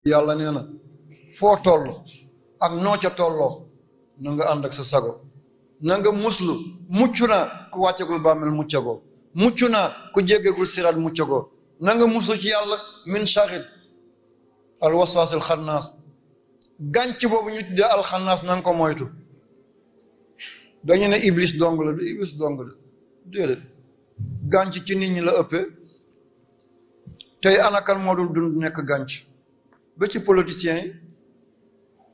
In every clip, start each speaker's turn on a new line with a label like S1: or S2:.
S1: yàlla nee na foo toll ak noo ca tolloo na nga ànd ak sa sago na nga muslu mucc naa ku wàccagul bàmmeel muccagoo mucc naa ku jéggagul siraat muccagoo na nga muslu ci yàlla min sharit al waswaas al xannaas gànc boobu ñu tuddee al xannaas na nga ko moytu dañu ne iblis dong la du iblis dong la déedéet gànc ci nit ñi la ëppee tey anakan moo dul dund nekk gànc ba ci politiciens yi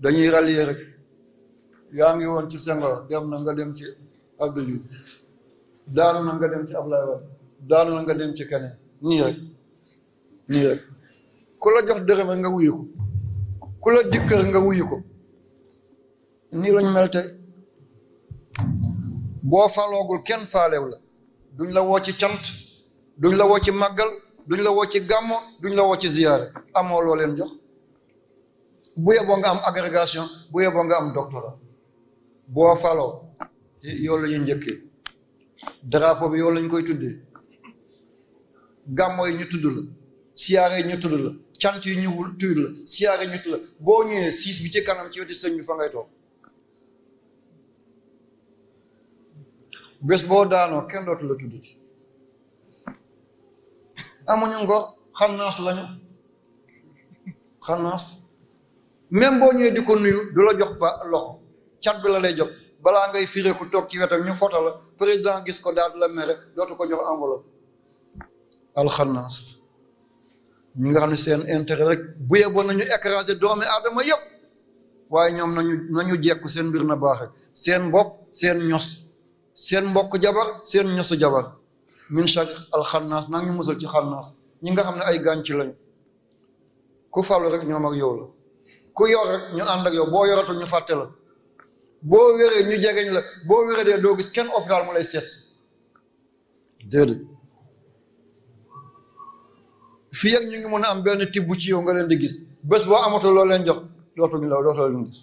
S1: dañuy rallier rek yaa ngi woon ci Senghor dem na nga dem ci Abdou Diouf daanu na nga dem ci Ablaye Wade daanu na nga dem ci keneen nii rek ku la jox dërëm nga wuyu ko ku la dikkër nga wuyu ko nii lañ mel tey boo faloogul kenn faalew la duñ la woo ci cant duñ la woo ci màggal duñ la woo ci gàmmo duñ la woo ci ziyaare amoo loo leen jox bu yeboo nga am agrégation bu yeboo nga am doctorat boo faloo yow la ñuy njëkkee drapeau bi yow lañ koy tuddee gàmmo yi ñu tudd la siyaare yi ñu tudd la cant yi ñu tudd la siyaare yi ñu tudd la boo ñëwee siis bi ci kanam ci wetu sëñ bi fa ngay toog bés boo daanoo kenn dootu la tudd ci amuñu ngor xannaas lañu xannaas même boo ñëwee di ko nuyu du la jox ba loxo cat bi la lay jox balaa ngay fireeku toog ci wetam ñu foto la président gis ko daal di la mere dootu ko jox enveloppe alxannaas ñi nga xam ne seen intérêt rek bu yeboon nañu écraser doomi aadama yëpp waaye ñoom nañu jekku seen mbir na baax rek seen bopp seen ños seen mbokk jabar seen ñosu jabar min shari alxannaas na ngi musal ci xannaas ñi nga xam ne ay gànc lañ ku falu rek ñoom ak yow la ku yor rek ñu ànd ak yow boo yoratul ñu fàtte la boo wéree ñu jegeñ la boo wéree dee doo gis kenn hôpital mu lay seet si déedéet fii ak ñu ngi mën a am benn tibb ci yow nga leen di gis bés boo amatul loo leen jox dootuñu la dootoo leen gis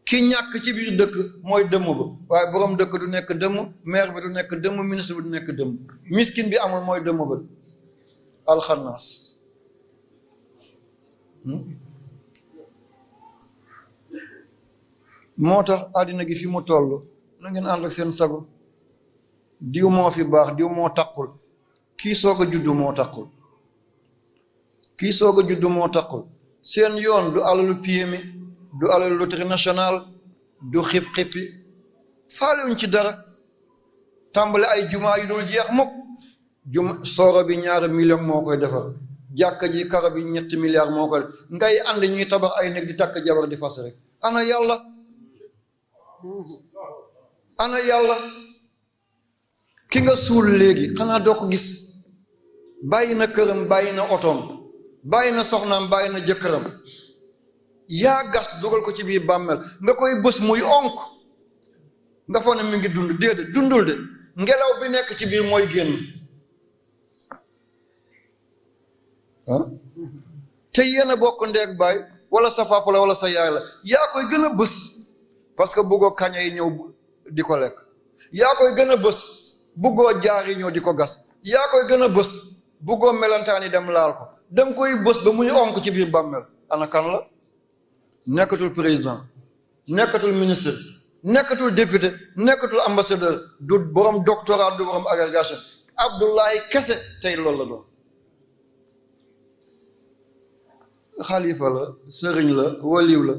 S1: ki ñàkk ci biir dëkk mooy dëmm ba waaye borom dëkk du nekk dëmm maire bi du nekk dëmm ministre bi du nekk dëmm miskin bi amul mooy dëmm ba alxannaas moo tax àddina gi fi mu toll na ngeen ànd ak seen sago diw moo fi baax diw moo taqul kii soog a juddu moo taqul kii soog a juddu moo taqul seen yoon du alalu PMI du alalu loterie nationale du xip-xippi faalewuñ ci dara tàmbale ay jumaa yu dul jeex mukk sooro bi ñaari million moo koy defar jàkka ji karo bi 7 milliards moo koy ngay ànd ñuy tabax ay nekk di takk jabar di fas rek ana yàlla ana yàlla ki nga suul léegi xanaa doo ko gis bàyyi na këram bàyyi na otoom bàyyi na soxnaam bàyyi na jëkkëram yaa gas dugal ko ci biir bàmmeel nga koy bës muy onk nga foog ne mi ngi dund déedéet dundul de ngelaw bi nekk ci biir mooy génn ah te yéen a bokk ndeeg baay wala sa papa la wala sa yaay la yaa koy gën a bës parce que buggoo kaña yi ñëw di ko lekk yaa koy gën a bës buggoo jaar yi ñëw di ko gas yaa koy gën a bës buggoo melantaan yi dem laal ko dem koy bës ba muy onk ci biir bàmmeel ana kan la nekkatul président nekkatul ministre nekkatul député nekkatul ambassadeur du borom doctorat du borom agrégation Abdoulaye kese tey loolu la doon xalifa la sëriñ la waliw la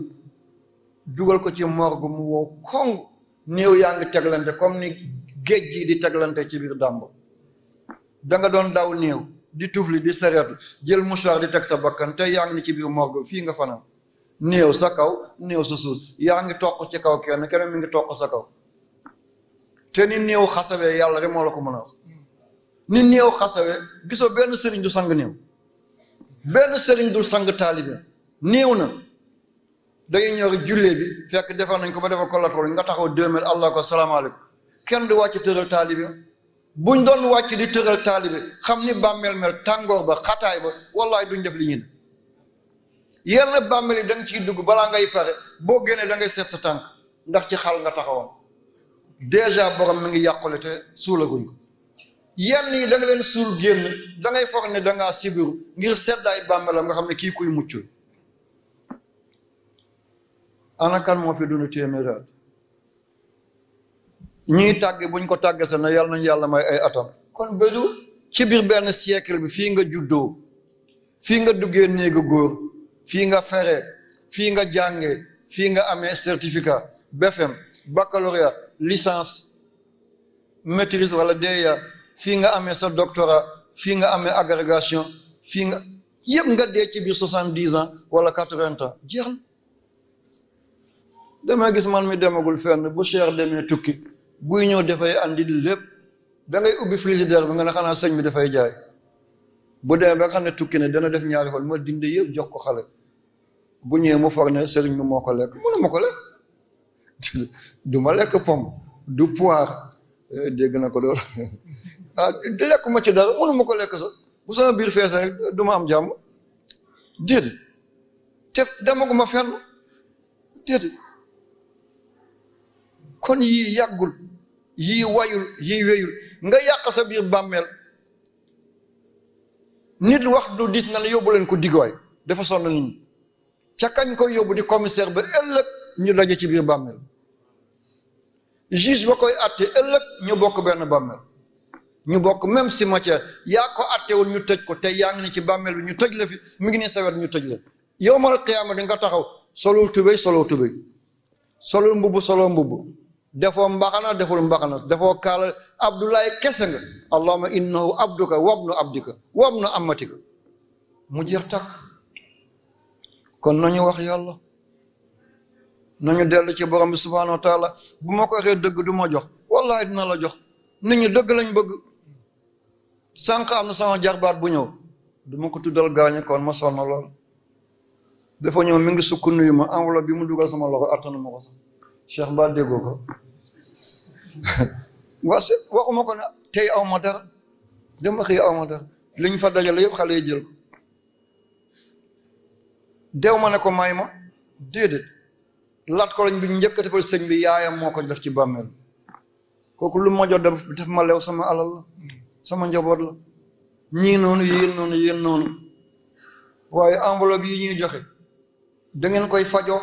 S1: dugal ko ci morgue mu wow kong néew yaa ngi teglante comme ni géej gi di teglante ci biir dàmb da nga doon daw néew di tufli di sareetu jël mouchoir di teg sa bakkan tey yaa ngi ni ci biir morgue fii nga fanaan néew sa kaw néew sa suuf yaa ngi toq ci kaw keneen mi ngi toq sa kaw te ni néew xasawee yàlla rek moo la ko mën a wax ni néew xasawee gisoo benn sëriñ du sang néew benn sëriñ dul sang taalibe néew na dañuy ñëw rek jullee bi fekk defar nañ ko ba defar ko la tool nga taxaw 2 mètres allah ko salaamaaleykum kenn du wàcc tëral taalibe buñ doon wàcc di tëral taalibe xam ni bàmmeel mel tàngoor ba xataay ba wallaay duñ def li ñuy def yenn bàmmeel yi da nga ciy dugg balaa ngay fare boo génnee da ngay seet sa tànk ndax ci xal nga taxawoon déjà borom mi ngi yàqule te suulaguñ ko yenn yi da nga leen suul génn da ngay foog ne da ngaa sibiru ngir seddaay bàmmeelam nga xam ne kii kuy muccul ana kan moo fi dund téeméeri at ñuy tàgge buñ ko tàgge sa na yàlla nañ yàlla may ay atam kon bëriwul ci biir benn siècle bi fii nga juddoo fii nga duggee néegu góor fii nga fere fii nga jànge fii nga amee certificat BFM baccalauréat licence maîtrise wala DEA fii nga amee sa doctorat fii nga amee agrégation fii nga yëpp nga dee ci biir 70 ans wala 80 ans jeex na damay gis man mi demagul fenn bu Cheikh demee tukki buy ñëw dafay andi lépp da ngay ubbi frigidaire bi nga ne xanaa sëñ bi dafay jaay bu demee ba nga xam ne tukki ne dana def ñaari fan ma dindi yëpp jox ko xale bu ñëwee mu foog ne sëriñ bi moo ko lekk mënu ma ko lekk du ma lekk pomme du poire dégg na ko doon ah lekk ma ci dara mënu ma ko lekk sax bu sama biir feesee rek du ma am jàmm déedéet te demaguma fenn déedéet kon yii yàggul yii wayul yii wéyul nga yàq sa biir bàmmeel nit wax du dis nga ne yóbbu leen ko digwaay dafa sonn nit ñi ca kañ koy yóbbu di commissaire ba ëllëg ñu daje ci biir bàmmeel juge ba koy atte ëllëg ñu bokk benn bàmmeel ñu bokk même cimetière yaa ko attewul ñu tëj ko te yaa ngi ni ci bàmmeel bi ñu tëj la fi mi ngi ni sawet ñu tëj la yow mal qiyaama di nga taxaw solul tubéy solul mbubb soloo mbubb defoo mbaxana deful mbaxana defoo kaala abdoulaye kese nga allahumma innahu abduka wabnu abdika wabnu amatika mu jeex takk kon nañu wax yàlla nañu dellu ci borom bi subhanahu wa taala bu ma ko waxee dëgg du ma jox wallahi dina la jox nit ñi dëgg lañ bëgg sànq am na sama jarbaat bu ñëw du ma ko tuddal gaañe kon ma sonn lool dafa ñëw mi ngi sukk nuyu ma enveloppe bi mu dugal sama loxo attanu ma ko sax Cheikh Ba déggoo ko waxuma ko ne tey aw ma dara dama xëy aw ma dara liñ fa dajale yëpp xale yi jël ko dew ma ne ko may ma déedéet lat ko lañ bi njëkk a defal sëñ bi yaayam moo ko def ci bàmmeel kooku lu ma jot def ma lew sama alal la sama njaboot la ñii noonu yéen noonu waaye enveloppe yi ñuy joxe da ngeen koy fajoo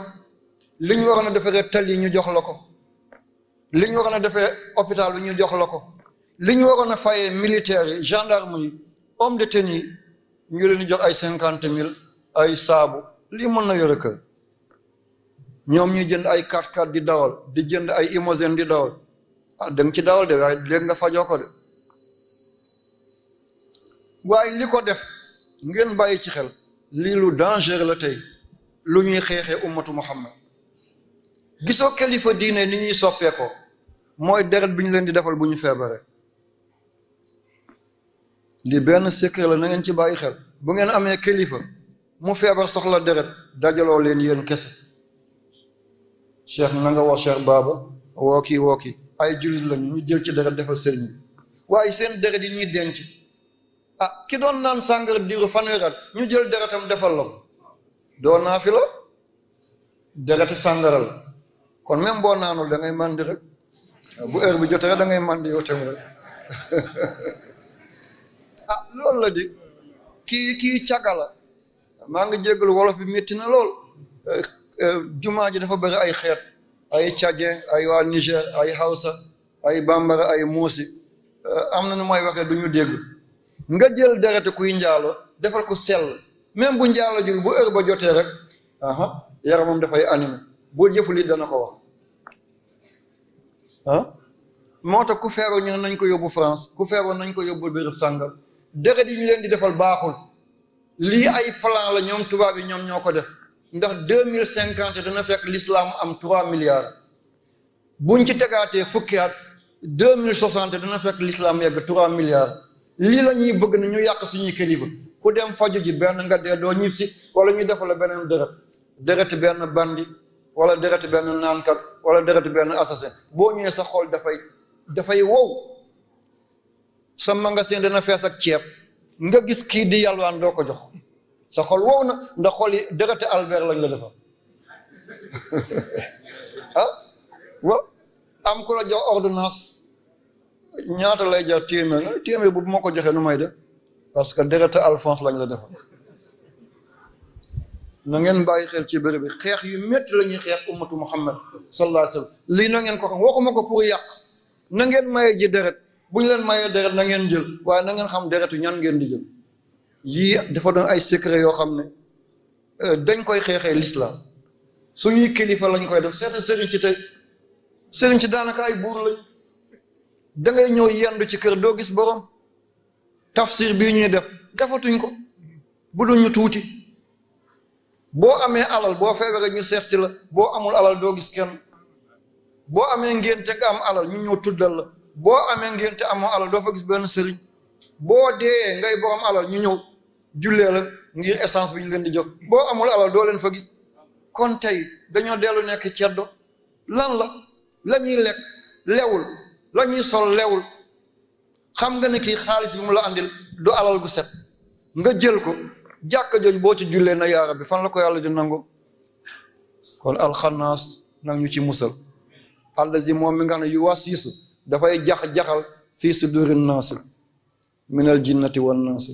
S1: li ñu waroon a defaree tal yi ñu jox la ko li ñu waroon a defee hôpital bi ñu jox la ko li ñu waroon a fayee militaires yi gendarme yi homme de tenue yi ñu leen di jox ay 50 000 ay saabu lii mën na yore kër ñoom ñuy jënd ay 4x4 di dawal di jënd ay limousine di dawal ah da nga ci dawal de waaye léegi nga fajoo ko de waaye li ko def ngeen bàyyi ci xel lii lu dangereux la tey lu ñuy xeexee ummatu muhammad gisoo kilifa diine ni ñuy soppeekoo mooy deret bi ñu leen di defal bu ñu feebaree li benn secret la na ngeen ci bàyyi xel bu ngeen amee kilifa mu feebar soxla deret dajaloo leen yéen kese cheikh na nga woo cheikh baaba woo kii ay jullit lañu ñu jël ci deret defal sëriñ bi waaye seen deret yi ñuy denc ah ki doon naan sàngara diiru fanweeri at ñu jël deretam defal la ko doo naa fi la dereti sàngara la kon même boo naanul da ngay màndi rek bu heure bi jotee rek da ngay màndi yow tamit rek ah loolu la di kii càgga la maa ngi jéggalu wolof bi métti na lool jumaa ji dafa bëri ay xeet ay Tchadien ay waa Niger ay Hausa ay bambara ay muusi am na nu may waxee du ñu dégg nga jël dereti kuy njaalo defal ko sell même bu njaalo jul bu heure ba jotee rek aha yaramam dafay animé boo jëful it dana ko wax ah moo tax ku feebar ñu ne nañ ko yóbbu France ku feebar nañ ko yóbbu béréb sàngal deret yi ñu leen di defal baaxul lii ay plan la ñoom tubaab yi ñoom ñoo ko def ndax 2050 dana fekk l'islam am 3 milliards buñ ci tegaatee fukki at 2060 dana fekk l'islam yegg 3 milliards lii la ñuy bëgg na ñu yàq suñuy kilifa ku dem faju ji benn nga dee doo ñib si wala ñu defal la beneen dereti benn bandi wala dereti benn naankat wala dereti benn assassin boo ñëwee sa xol dafay wow sa magasin dana fees ak ceeb nga gis kii di yalwaan doo ko jox sa xol wow na ndax xol yi dereti Albert lañ la defal ah waaw am ku la jox ordonnance ñaata lay jar téeméer bu ma ko joxee nu may def parce que dereti Alphonse lañ la defal na ngeen bàyyi xel ci bërëb bi xeex yu métti la ñuy xeex ummatu Muhammad sallallahu alayhi wa sallam lii na ngeen ko xam waxuma ko pour yàq na ngeen maye ji deret bu ñu leen mayee deret na ngeen jël waaye na ngeen xam deretu ñan ngeen di jël yii dafa doon ay secret yoo xam ne dañ koy xeexee l'islam suñuy kilifa lañ koy def seeta sëriñ si tey sëriñ si daanaka ay buur lañ da ngay ñëw yendu ci kër doo gis borom tafsir bii ñuy def defatuñ ko bu dul ñu tuuti boo amee alal boo feebaree ñu seet si la boo amul alal doo gis kenn boo amee ngénte nga am alal ñu ñëw tuddal la boo amee ngénte amoo alal doo fa gis benn sëriñ boo dee ngay borom alal ñu ñëw jullee la ngir essence bi ñu leen di jox boo amul alal doo leen fa gis kon tey dañoo dellu nekk ceddo lan la ñuy lekk lewul la ñuy sol lewul xam nga ne kii xaalis bi mu la andil du alal gu set nga jël ko jàkka jooju boo ci jullee na yaara bi fan la ko yàlla di nangu kon alxanaas nag ñu ci musal allazi moom mi nga xam ne yu wasiisu dafay jax-jaxal fii suduri naasi minal jinnati wan naasi